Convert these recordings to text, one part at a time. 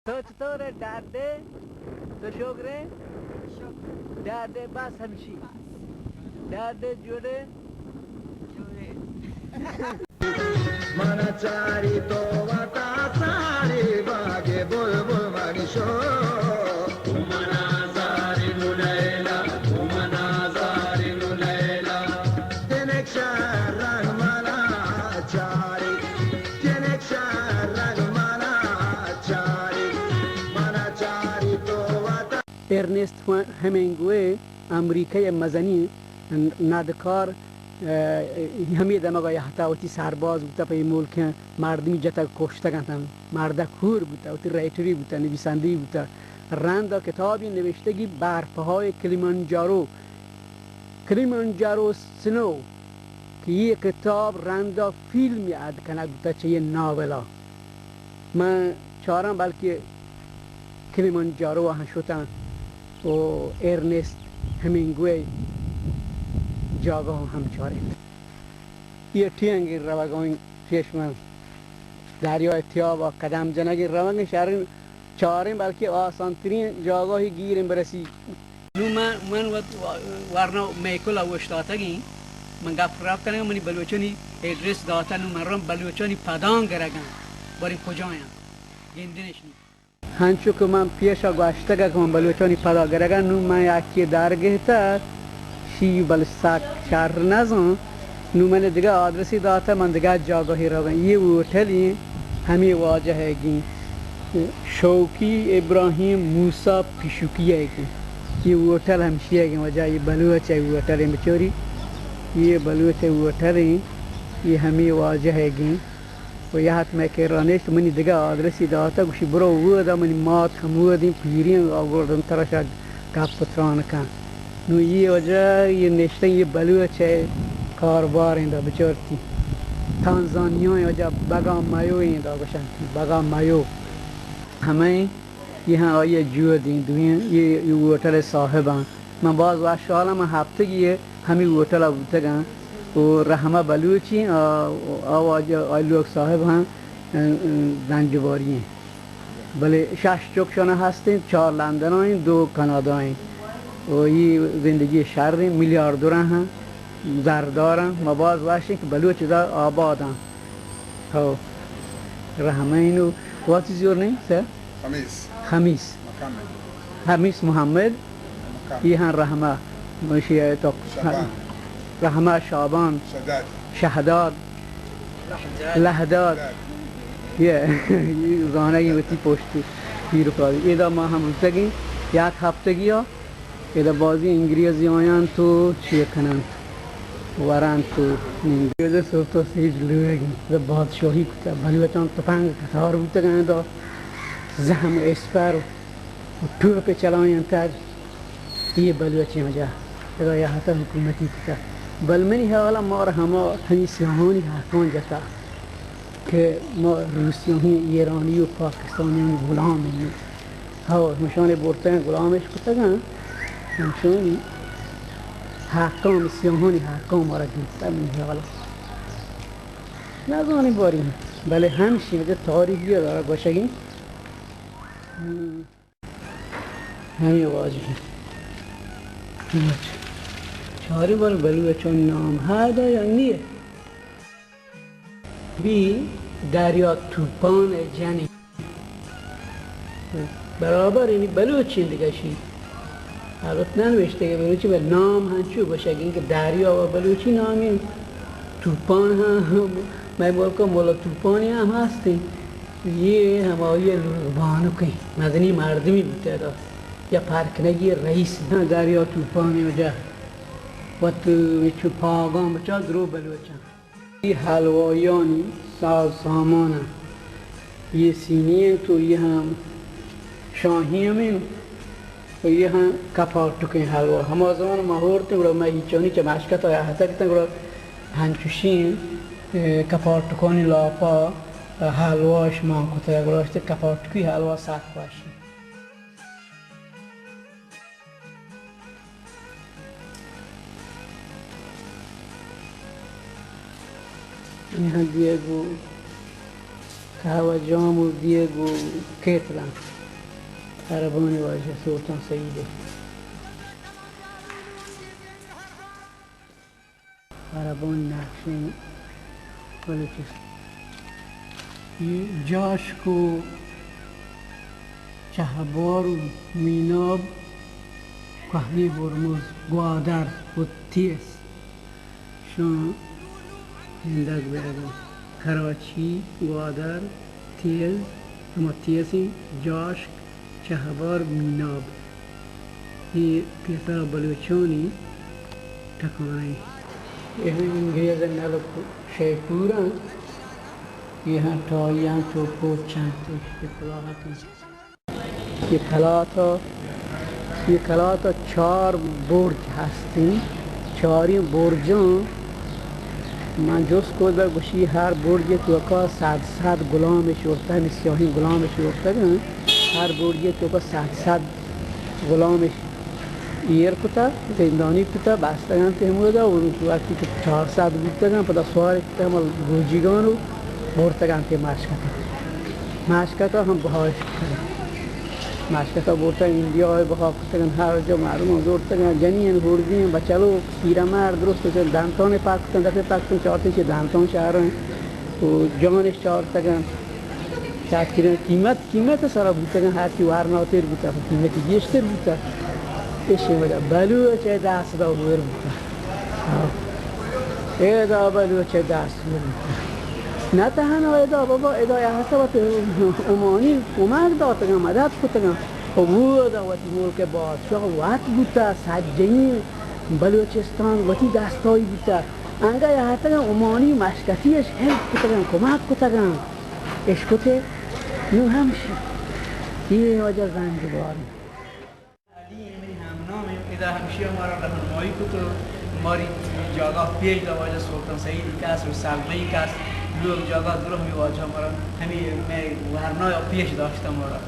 تو چطور ئے؟ درد ئے؟ تو شکر ئے؟ شکر۔ درد ئے بس ہمشی۔ بس۔ درد ئے جوڑ ئے؟ جوڑ ئے۔ من چاری تو وتا ساری باگے بلبل منی شو۔ تو منا زاری نو لیلا، تو منا زاری نو لیلا۔ تنک شہر رنگ منا چاری، تنک شہر رنگ منا چاری، منا چاری تو وتا۔ ارنسٹ ہمینگوے امریکہ ءِ مزنیں ندکار، ءَ، ہمے دمگ ءَ یہتا وتی سرباز بوتا، پہ اے ملک ءَ مردمی جتگ کشتگ انت، مردک ہور بوتا، وتی رائٹری بوتا، نویسندی بوتا۔ رندا کتابی نوشتگی برفہای کلیمانجارو، کلیمانجارو سنو، کہ اے کتاب رندا فیلمی اد کنگ بوتا چہ اے ناولا۔ من چاراں بلکہ کلیمانجارو ءَ ہم شتاں و ارنسٹ ہمینگوے جاگہ ءَ ہم چارینت۔ اے ٹیانگیں روگاں پیش من دریائے تیاب ءَ قدم جنگیں روگیں شریں چاریں بلکہ آسانتریں جاگہے گیریں برسی۔ نوں من، من وت ورنا میکل ءَ اوشتاتگیں، من گپ رپ کنگ، منی بلوچانی ایڈریس داتہ، نوں من رم بلوچانی پداں گرگاں، باریں کجایاں گندنش نی۔ ہنچو کہ من پیشا گوشتگ کہ من بلوچانی پدا گرگاں، نوں من یکے در گہتہ، شی بل سک شر نزان۔ نوں من دگہ آدرسی داتہ، من دگہ جاگہے رویں۔ اے ہوٹلیں ہمے واجہ ئیگیں، شوقی ابراہیم موسی پیشوکی ئیگیں۔ اے ہوٹل ہمشی ئیگیں واجہ، اے بلوچ ئے ہوٹلیں بچوری۔ اے بلوچ ئے ہوٹلیں، اے ہمے واجہ ئیگیں۔ و یہت مئے کرا نشت، منی دگہ آدرسی داتہ، گوشی برو اودا، منی مات ہم اودیں پیریں، آ گڑا ترا شا گپ و تران کن۔ نوں اے واجہ اے نشتگ، اے بلوچ ئے کارباریں، دا بچارتی تانزانیائیں واجہ، بگا میو ایں، دا گوشنتی بگا میو۔ ہمے اے ہم آئی ءِ جہد ایں، دوئیں اے، اے ہوٹل ءِ صاحب آں۔ من باز وشحال آں، من ہپتگی ءَ ہمے ہوٹل ءَ بوتگ آں۔ و رحمہ بلوچ ایں، آ، آ واجہ، آئی لوگ صاحب ہم، ا، ا، زنجباری ایں۔ بلے شش چک شانہ ہست ایں، چار لندن ءَ ایں، دو کانادا ءَ ایں۔ و اے زندگی شر ایں، میلیاردر آں، زردار آں۔ ما باز وش ایں کہ بلوچ ادا آباد آں۔ ہو۔ رحمہ ایں و، what is your name, sir? خمیس۔ خمیس۔ مکمل۔ خمیس محمد۔ مکمل۔ اے ہم رحمہ۔ ایشی ءَ تو شعبان۔ رحمہ شعبان۔ شہداد۔ شہداد۔ لہداد۔ لہداد۔ اے، اے زانگ ایں وتی پشت پیر و پادی۔ ادا ما ہم بوتگیں یک ہفتگی ءَ۔ ادا بازیں انگریزی آیاں تو چی کننت؟ ورنت و نندی۔ ادا صبح تا سیج لوگ ایں۔ ادا بادشاہی کتا۔ بلوچاں تپنگ کتار بوتگ ایں۔ ادا زہم و اسپر و ٹوپ چلائینتگ۔ اے بلوچیں وجہ۔ ادا یہتا حکومتی کتا۔ بل منی حیالا مارا ہما ہمے سیاہانی حقاں جتا کہ ما روسیاں، ایرانی و پاکستانیاں غلام ایں۔ ہو، ہمشانی برتگاں، غلامش کتگاں، ہمشانی حقاں، سیاہانی حقاں مارا گپتہ، منی حیالا۔ نزانیں باری، بلے ہمشی وجہ تاریخی دارا گوشگیں۔ ہم۔ ہمے واجہ۔ چاری بر بلوچانی نام ہر دا یا نیہ؟ بی دریا توپان ءِ جنی۔ برابر یعنی بلوچی دگہ شی۔ البت ننوشتگ بلوچی، بل نام ہنچو گوشگ انت کہ دریا و بلوچی نامیں۔ توپان ہم، مئے ملک ءَ مولا توپانی ہم ہستیں۔ یہ ہمائی لوگ بانک ہیں، مزنی مردمی بوتے دا۔ یا پرکنگی رئیس۔ دریا توپانی وجہ۔ وت چو پاگان بچا درو بلوچاں۔ اے حلوایانی ساز سامان انت۔ اے سینی انت و اے ہم شاہی ہم انت و اے ہم کپاٹکیں حلوا۔ ہما زمان ما ہورتیں گڑا ما ہیچانی چہ مشکت آیا ہتگ تن گڑا ہنچوشیں، اے، کپاٹکانی لاپا حلواش مان کتگ گڑا اشتے کپاٹکی حلوا سک وشیں۔ یہاں دیگو قہوہ جام و دیگ و کیتلاں۔ عربانی واجہ سلطان سعید۔ عربانی نقشیں بلوچستان۔ اے جاشک و چہبار و میناب، کوہنی ہرمز، گوادر و تیس۔ شان نندگ بیگ ءَ۔ کراچی، گوادر، تیز، ہما تیزیں جاشک، چہبار، میناب۔ اے پیسرا بلوچانی ٹکانہ ایں۔ اے انگریز نلک شیپور انت۔ اے ہم ٹائی انت و پوچ انت، اے کلاہت انت۔ اے کلات ءَ، اے کلات ءَ چار برج ہست انت۔ چاریں برجاں من جست کتگ، گوشی ہر برج ءِ توکا صد صد گلامش اورتگ، ہمے سیاہیں گلامش اورتگ انت۔ ہر برج ءِ توکا صد صد گلامش ایر کتگ، زندانی کتگ، بستگ انت ہمودا۔ و وقتی کہ چار صد بوتگ انت، پدا سوار کتگ ہما گوجیگان و برتگ انت مشکت ءَ۔ مشکت ءَ ہم بہا اش کتگ انت۔ مشکت ءَ برتگ، انڈیا ءَ بہا کتگ انت، ہر جا مردم زورتگ انت، جنین، ہردین، بچلو، پیرمرد، درست چہ دنتان پاک کتگ، دفے پاک کتگ، چارتگ چہ دنتان شہر انت و جانش چارتگ انت۔ شرترین قیمت، قیمت سرا بوتگ انت، ہرچی ورناتر بوتگ، قیمت گیشتر بوتگ۔ ایشی وجہ بلوچ ءِ دست دا ہور بوتگ۔ ہاں۔ ادا بلوچ ءِ دست ہور بوتگ۔ نہ تہنا ادا بابا، ادا یا ہسا وت عمانی کمک داتگ انت، مدد کتگ انت۔ و اودا وتی ملک ءِ بادشاہ وت بوتگ، سجہیں بلوچستان وتی دستائی بوتگ۔ انگہ یا ہتگ انت عمانی مشکتی اش ہیلپ کتگ انت، کمک کتگ انت۔ اشکتے، نوں ہمشی۔ اے واجہ زنگ باری۔ علی منی ہمنام انت، ادا ہمشی ءَ مارا رہنمائی کت و ماری جاگہ پیش دا، واجہ سلطان سعید کس و سلمئی کس، لوگ جاگہ درہ ہمے واجہ مارا ہمے مئے ورنا پیش داشتہ مارا۔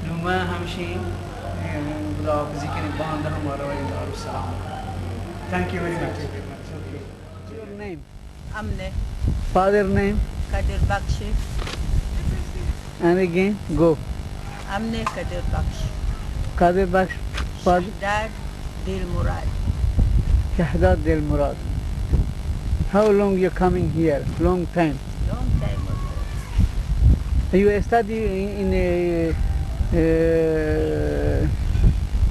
نوں من ہمشی، خدا حافظی کنی، باندا ہم مارا ولی دارالسلام۔ Thank you very much. Your name? Amne. Father name? Kadir Bakshi. And again, go. Amne Kadir Bakshi. Kadir Bakshi. Father? Shahdad Dil Murad. Shahdad Dil Murad. How long you coming here? Long time? Long time ago. You study in, in a, uh,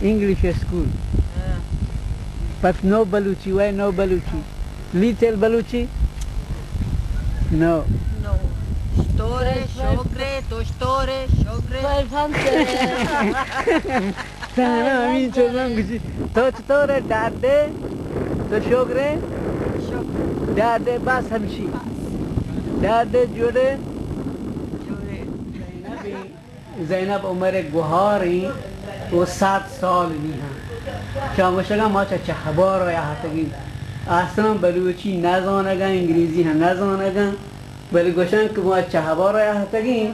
English school? Uh. But no Baluchi. Why no Baluchi? Little Baluchi? No. No. Shtore, shogre, to shtore, shogre. تہنا ہمینچو زان گوشی۔ تو چطور ئے؟ ڈڈ ئے؟ تو شگر ئے؟ شگر۔ ڈڈ ئے، بس ہمشی۔ بس۔ ڈڈ ئے، جوڑ ئے؟ جوڑ ئے۔ زینب عمر ءِ گہار ایں و سد سال نی ہاں۔ چا گوشگا ما چہ چہبار ءَ آتگیں۔ اصلاً بلوچی نہ زانگاں، انگریزی ہم نہ زانگاں، بلے گوشاں کہ ما چہبار ءَ آتگیں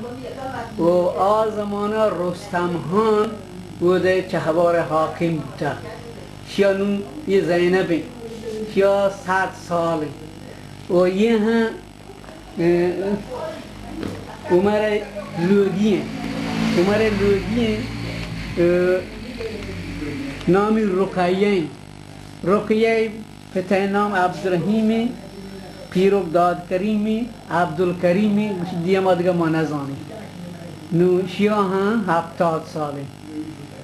و آ زمانہ رستم خان اودے چہبار ءِ حاکم بوتگ۔ شیا نوں اے زینب ایں، شیا سد سال ایں و اے ہم عمر ءِ لوگی ایں۔ عمر ءِ لوگی ایں، نامی رقیہ ایں۔ رقیہ ءِ پت ءِ نام عبدالرحیم ایں، پیرک داد کریم ایں، عبدالکریم ایں، گوشی دیما دگہ ما نزانیں۔ نوں شیا ہم ہپتاد سال ایں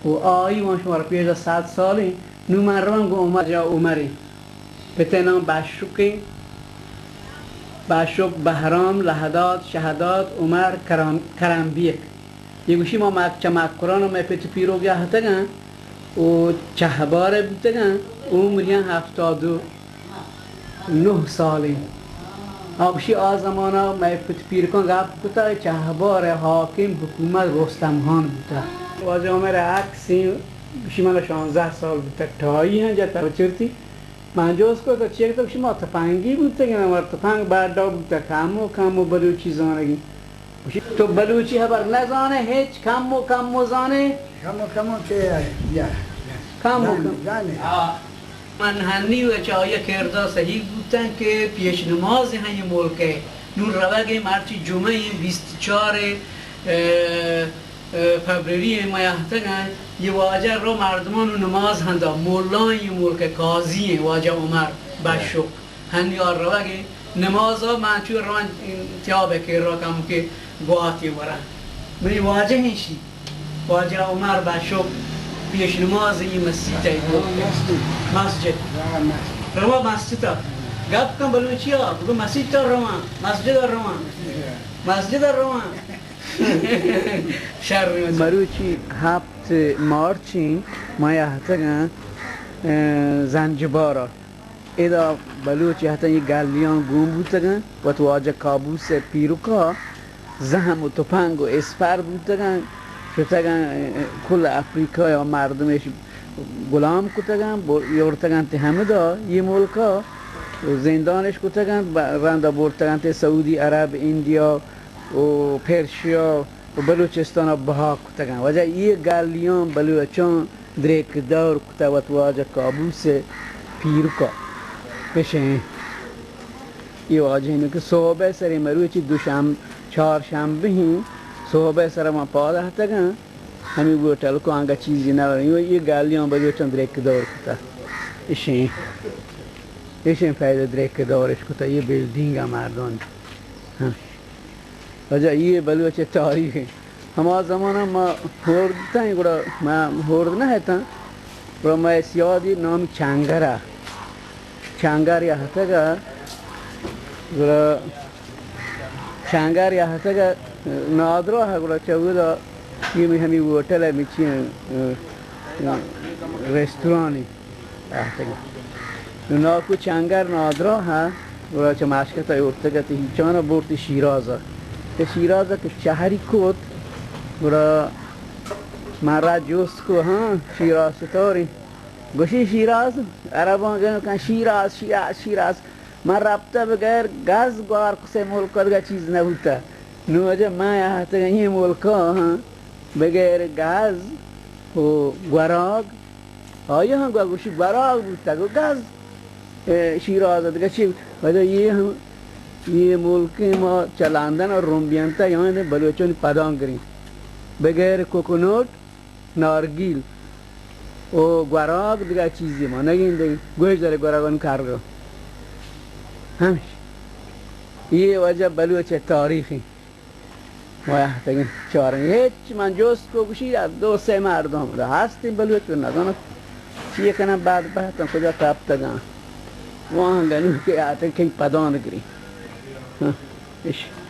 و آئی وان شمارا پیش داشت سد سال ایں۔ نوں من رواں گوں عمر، جا عمر ایں۔ پت ءِ نام بشک ایں۔ بشک، بہرام، لہداد، شہداد، عمر، کرم-، کرم بیگ۔ اے گوشی ما مک-، چہ مکران ءَ مئے پت ءُ پیرک آتگاں و چہبار ءَ بوتگاں، عمر آں ہفتاد و نہ سال ایں۔ آ گوشی آ زمانہ مئے پت ءُ پیرکاں گپ کتا، چہبار ءِ حاکم حکومت رستم خان بوتا۔ واجہ عمر ءِ عکس ایں، گوشی منا شانزدہ سال بوتا، ٹائی ہم جتا چرتی۔ من جست کت، تو چے کتگ؟ گوشی ما تپنگی بوتگیں، مارا تپنگ بڈا بوتگ، کمو کمو بلوچی زانگیں۔ گوشی تو بلوچی ہبر نزانے، ہچ کمو کمو زانے؟ کمو کمو چے آئے؟ یا، یا۔ کمو زانے، کمو۔ زانے۔ آ، من ہنی و چہ آئی ءِ کردا سہی بوتاں کہ پیش نماز ہیں یہ ملک ہے۔ نوں روگ ءَ مرچی جمعہ ایں، بیست چار، اه، اه، فبروری ایں، ما اہتگاں، یہ واجہ رو مردمان و نماز ہندا، مولائیں یہ ملک قاضی ایں، واجہ عمر بشوق۔ ہنی آ روگ ءَ نماز ءَ من چو روان تیاب ءَ کہ را کم کہ گواتی ورا۔ منی واجہ ہیں شی۔ واجہ عمر بشوق پیش نماز ای مسیت ای۔ مسجد۔ مسجد۔ ہاں، مسجد۔ روا مسجد ءَ۔ گپ کن بلوچی ءَ، بگو مسیت ءَ رواں، مسجد ءَ رواں۔ مسجد۔ مسجد ءَ رواں۔ شر۔ مروچی ہپت مارچ ایں، ما اہتگاں، اه، زنجبار ءَ۔ ادا بلوچ اہتاں یہ گالیاں گون بوتگاں، وت واجہ قابوس ءِ پیرکا زہم و تپنگ و اسپر بوتگاں، شتگاں کل افریقہ یا مردمش غلام کتگاں، بر-، یورتگاں تے ہمدا یہ ملکا زندانش کتگاں، ب-، رندا برتگاں تے سعودی عرب، انڈیا و پرشیا و بلوچستان ءَ بہا کتگاں۔ واجہ یہ گالیاں بلوچاں دریک دور کتا وت واجہ قابوس ءِ پیرکا۔ اشیں یہ واجہ انوں کہ صحب ءِ سرے مروچی دوشم-، چارشنبہ ایں، صحب ءِ سرا ما پاد اہتگاں، ہمیں ہوٹل کو آنگا چیزی نہ وریں۔ یہ گالیاں بلوچاں دریک دور کتا۔ اشیں، اشیں پیدا دریک دورش کتا، یہ بلڈنگ ءَ مردان۔ ہاں۔ واجہ یہ بلوچ تاریخ ایں۔ ہما زمانہ ما ہورد اتاں، گڑا ما ہورد نہ اتاں، گڑا ما اس یادی نام چنگر ءَ۔ چنگر یا ہتگا، گڑا چنگر یا ہتگا نادراہ ءَ، گڑا چہ اودا یہ می ہمی ہوٹل ءَ، می چی، ریستورانی۔ آتگی۔ نوں ناکو چنگر نادراہ ءَ، گڑا چہ مشکت ءَ اورتگ ات، ہیچان ءَ برت شیراز ءَ۔ کہ شیراز ءَ کہ چہری کت، گڑا من را جست کو، ہاں، شیراز چطور ایں؟ گوشی شیراز، عرباں گنوکاں شیراز، شیراز، شیراز۔ من رپتہ بغیر گز گوار کسے ملک ءَ دگہ چیز نہ بوتہ۔ نوں اجہ من آتگاں یہ ملک ءَ، ہاں، بغیر گز و گوراگ، آئی ہم گوشی گوراگ بوتگ و گز، اے، شیراز ءَ دگہ چی؟ واجہ یہ ہم، یہ ملک ما چہ لندن ءَ رمبینتہ، یعنی بلوچانی پدان گریں۔ بغیر کوکونٹ، نارگیل و گوراگ دگہ چیزی ما نگندیں۔ گوش دارے گوراگانی کرگا۔ ہمش۔ یہ واجہ بلوچ تاریخی۔ ما اہتگیں چاریں۔ ہچ من جست کو گوشی، دو سے مردم دا ہستیں بلوچ، نزاناں چی کنن، بدبہتاں کجا کپتگاں۔ واہاں گنوکے آتگ کئی پدان گری۔ ہاں، اش۔